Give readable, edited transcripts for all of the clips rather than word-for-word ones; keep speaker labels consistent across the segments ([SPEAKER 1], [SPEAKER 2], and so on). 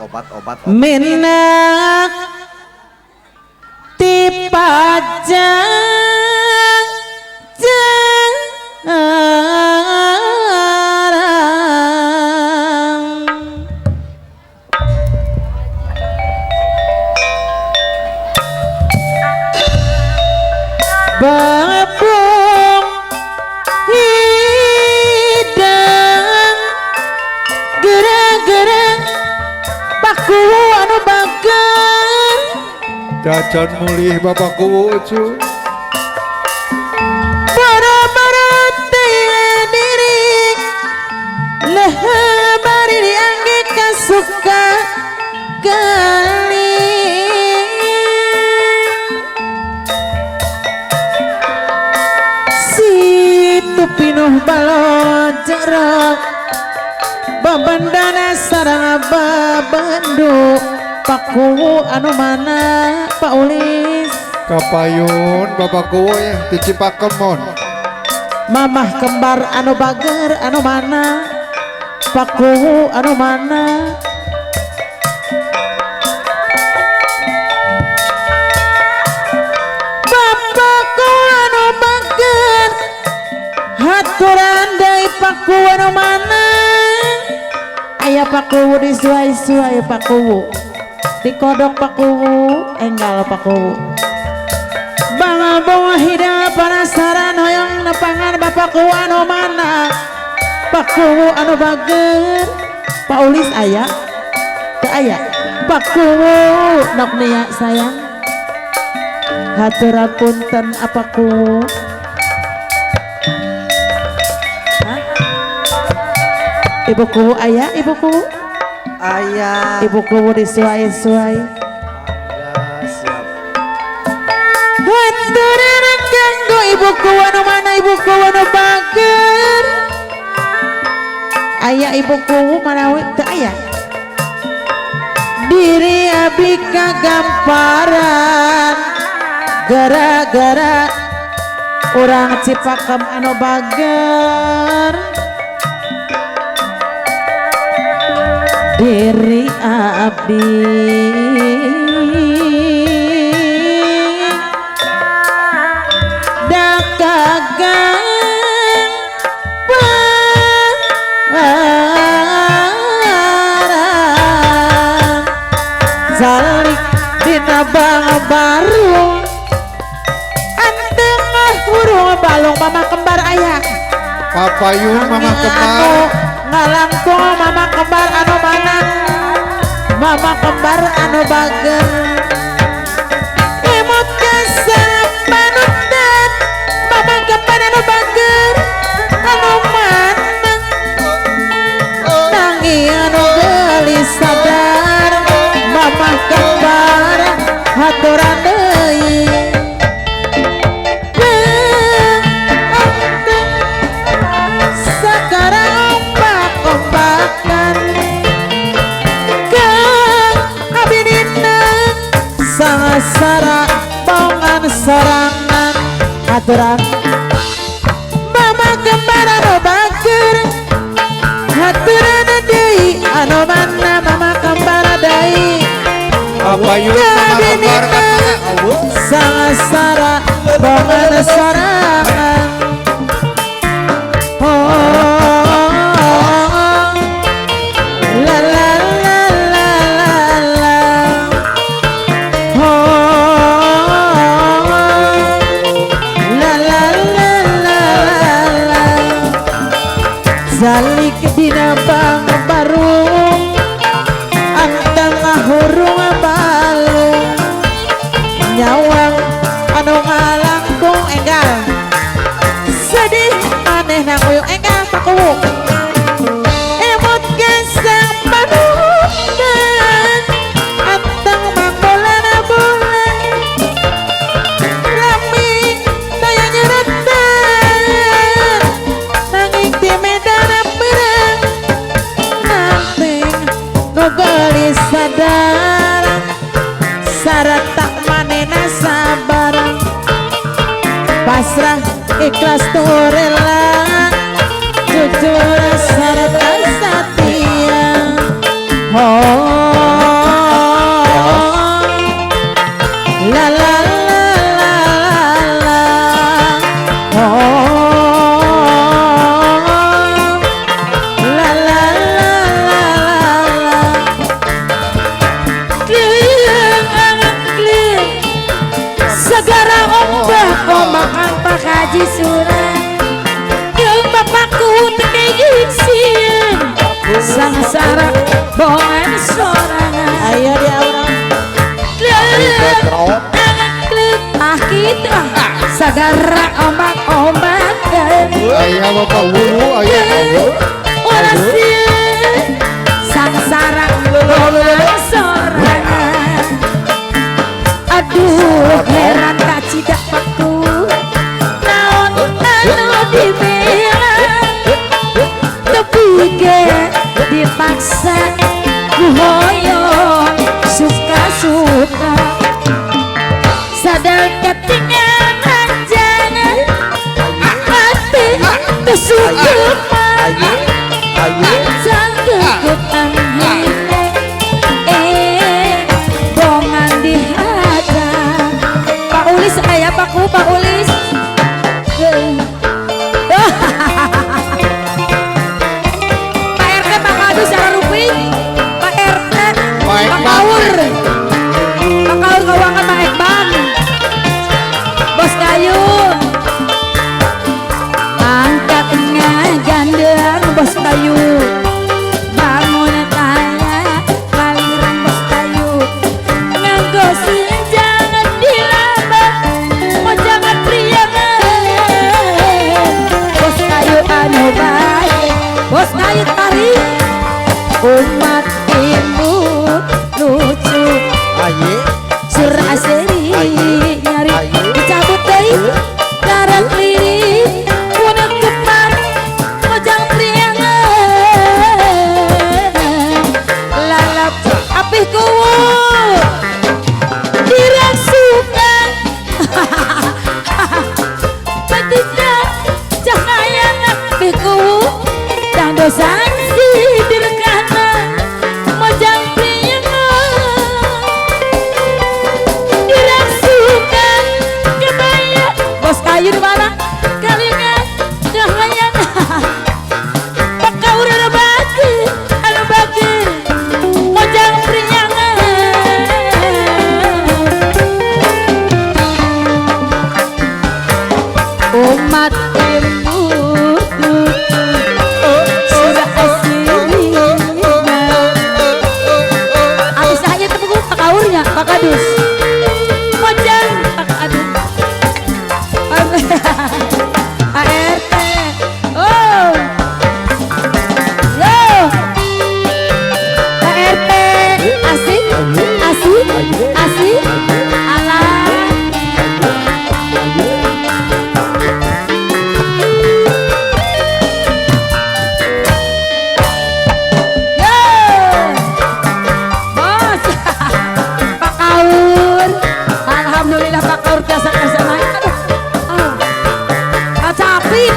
[SPEAKER 1] Obat obat obat.
[SPEAKER 2] Minak ti pajang babung hidang gerang-gerang paku anu bager
[SPEAKER 3] jajan mulih bapak kuwu cu
[SPEAKER 2] bara-bara teh diri leh bari diangge kasuka kali situ pinuh baloncerok babandana sarang babandu pakuwu anu mana Pak Ulis
[SPEAKER 3] kapayun bapak kuwu ya di Cipakemon
[SPEAKER 2] mamah kembar anu bager anu mana pakuwu anu mana bapakku anu bager haturan deui pakuwu anu mana aya pakuwu disuai-suai pakuwu dikodok pakuwu enggal pakuwu bangabong hidang penasaran hoyong nepangan bapakku anu mana pakuwu anu bager Pak Ulis aya teu aya pakuwu nok nia sayang hatura punten apa kuwu. Ibu kuwu aya ibu kuwu
[SPEAKER 1] aya
[SPEAKER 2] ibu kuwu disuai-suai
[SPEAKER 1] siap
[SPEAKER 2] haturan kanggo ibu kuwu anu mana ibu kuwu anu bager aya ibu kuwu manawi teu aya diri abi kagamparan gara-gara urang Cipakem anu bager diri abdi dakagang parang zalik dina bang barung antengah hurung balong mama kembar aya
[SPEAKER 3] papayun mama kembar
[SPEAKER 2] ngalangkung mama kembar anu mana mama kembar anu bager imut kasar panutan mama kembar anu bager anu mana nangi anu geulis sadar mama kembar haturan deui sara bongan sorangan aturan mama kembar anu bager haturan deui anu mana mama kembar deui
[SPEAKER 3] papayun mama kembar
[SPEAKER 2] sara bongan sorangan oh la la la la la la zalik dina bang barung antang hurung balung nyawang anu ngalangkung enggal sedih aneh nanguyung enggal pakuwu emot gesang panutan antang mangbolana bulan rami daya nyeretan nanging di medan perang nanting nu geulis sadar sarata manena sabar pasrah ikhlas tur rela jujur sarta setia. Oh. Sangsara bongan sorangan. Ayo dia orang. Ah kitu sagara ombak-ombakan.
[SPEAKER 3] Aya Bapak Wuru, aya Awu.
[SPEAKER 2] Ulah sieun sangsara bongan sorangan. Aduh heran tak cidak paku naon anu dibela tepi ge dipaksa ku hoyong suka-suka sadar ketinggalan jangan hati kesukupan sangkekutan bongan dihadang. Pak Ulis ayah Pakku Pak Ulis. Pak RT Pak Kadus secara rupi Pak RT Pak Kaur Pak Kaur keuangan Pak Ekman Bos Kayu angkat ngagandeng Bos Kayu bangun taya kaliran Bos Kayu nganggo jangan dilaba mau jangan priangan Bos Kayu anu baik Bos Kayu tarik umat ibu lucu
[SPEAKER 1] Aye
[SPEAKER 2] surah seri nyari dicabut deui karang lirik kuno kepan mojang priangan lalap apih kuwu dirasukan petisna cahaya apih kuwu dang dosan sidirkana mojang priangan dirasukan kebaya Bos Kayu di mana kalingan cahaya Pakaur anu bagi anu bagi mojang priangan umat ibu sudah aslinya abis aja tepuk Pak Kaurnya Pak Kadus mojang Pak Kadus ART oh yo ART asik asik asik alah. Yo bos Pak Kaur alhamdulillah Pak Kaur biasa-biasa naik aduh ah capek.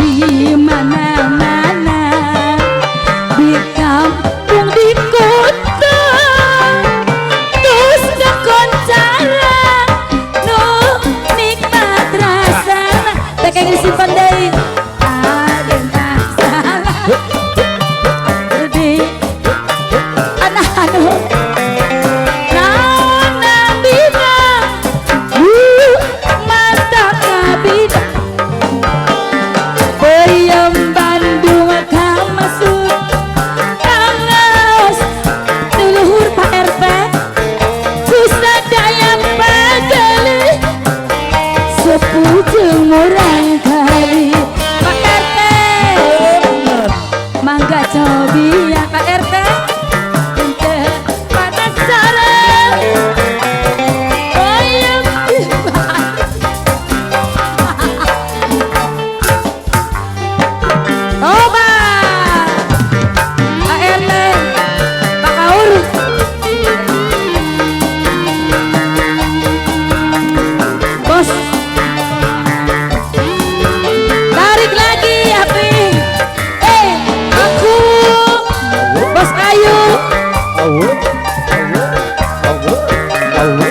[SPEAKER 2] Di mana-mana di kampung di kota terus kekoncara nu nikmat rasana teh kayak disimpan deui ada masalah di anak anu naon nabina mata kabina Peyem Bandung kamasuk Kangaos leluhur Pak RT Kusadaya pagali Sepuh jeung murang kali Pak RT mangga cobian Pak RT Ente penasaran Peyem Oba Pak RT Pak Kaur Bos tarik lagi api aku Bos Kayu
[SPEAKER 3] Awu awu awu awu.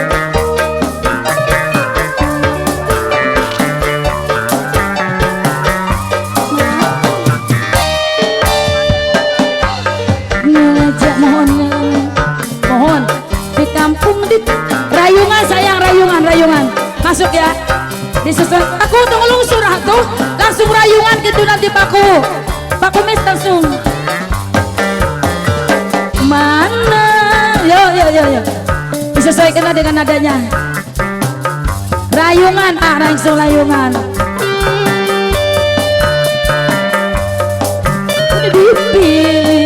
[SPEAKER 2] Ngajak mohonnya mohon di kampung di rayungan sayang rayungan rayungan masuk ya disusun aku tunggu lungsur atuh langsung.
[SPEAKER 4] Langsung rayungan gitu nanti Paku. Pak Kumis langsung. Mana? Yo yo yo yo. Disesuaikan dengan nadanya. Rayungan, ah langsung rayungan. Dipilih.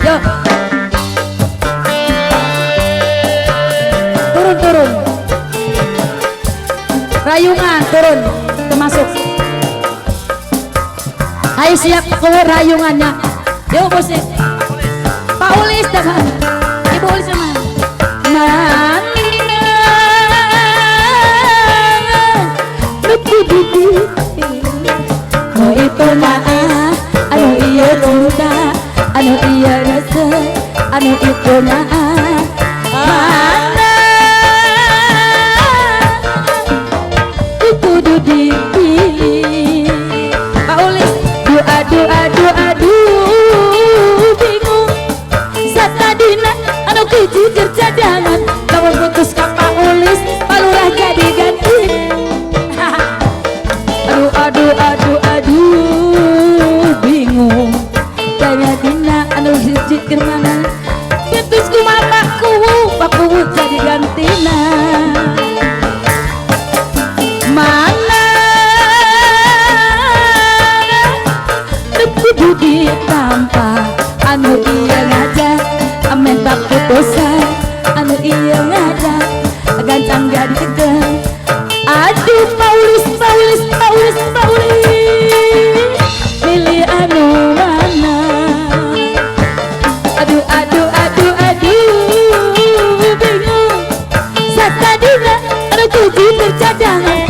[SPEAKER 4] Yo. Turun turun. Rayungan turun termasuk. Ayo siap keluar rayungannya. Yuk musik. Pak Ulis dengan Ibu Ulis sama. Mana nu itu naa, anu iya cinta, anu iya rasa, anu itu naa. Mana kudu dipilih. Pak Ulis, aduh aduh aduh aduh bingung. Satadina anu hiji cadangan, lamun putus ka Pak Ulis, Pak Lurah jadi ganti. Aduh aduh aduh aduh bingung. Daya dina anu hiji keur mana? Putus kumaha Pak Kuwu jadi gantina. Mana nu kudu ditampa, anu ieu ngaja menta putusan, anu ieu ngaja gancang jadi geng. Aduh Paulis Paulis Paulis Paulis, pilih anu mana? Aduh aduh aduh aduh bingung. Satadina anu kudu tercadangan,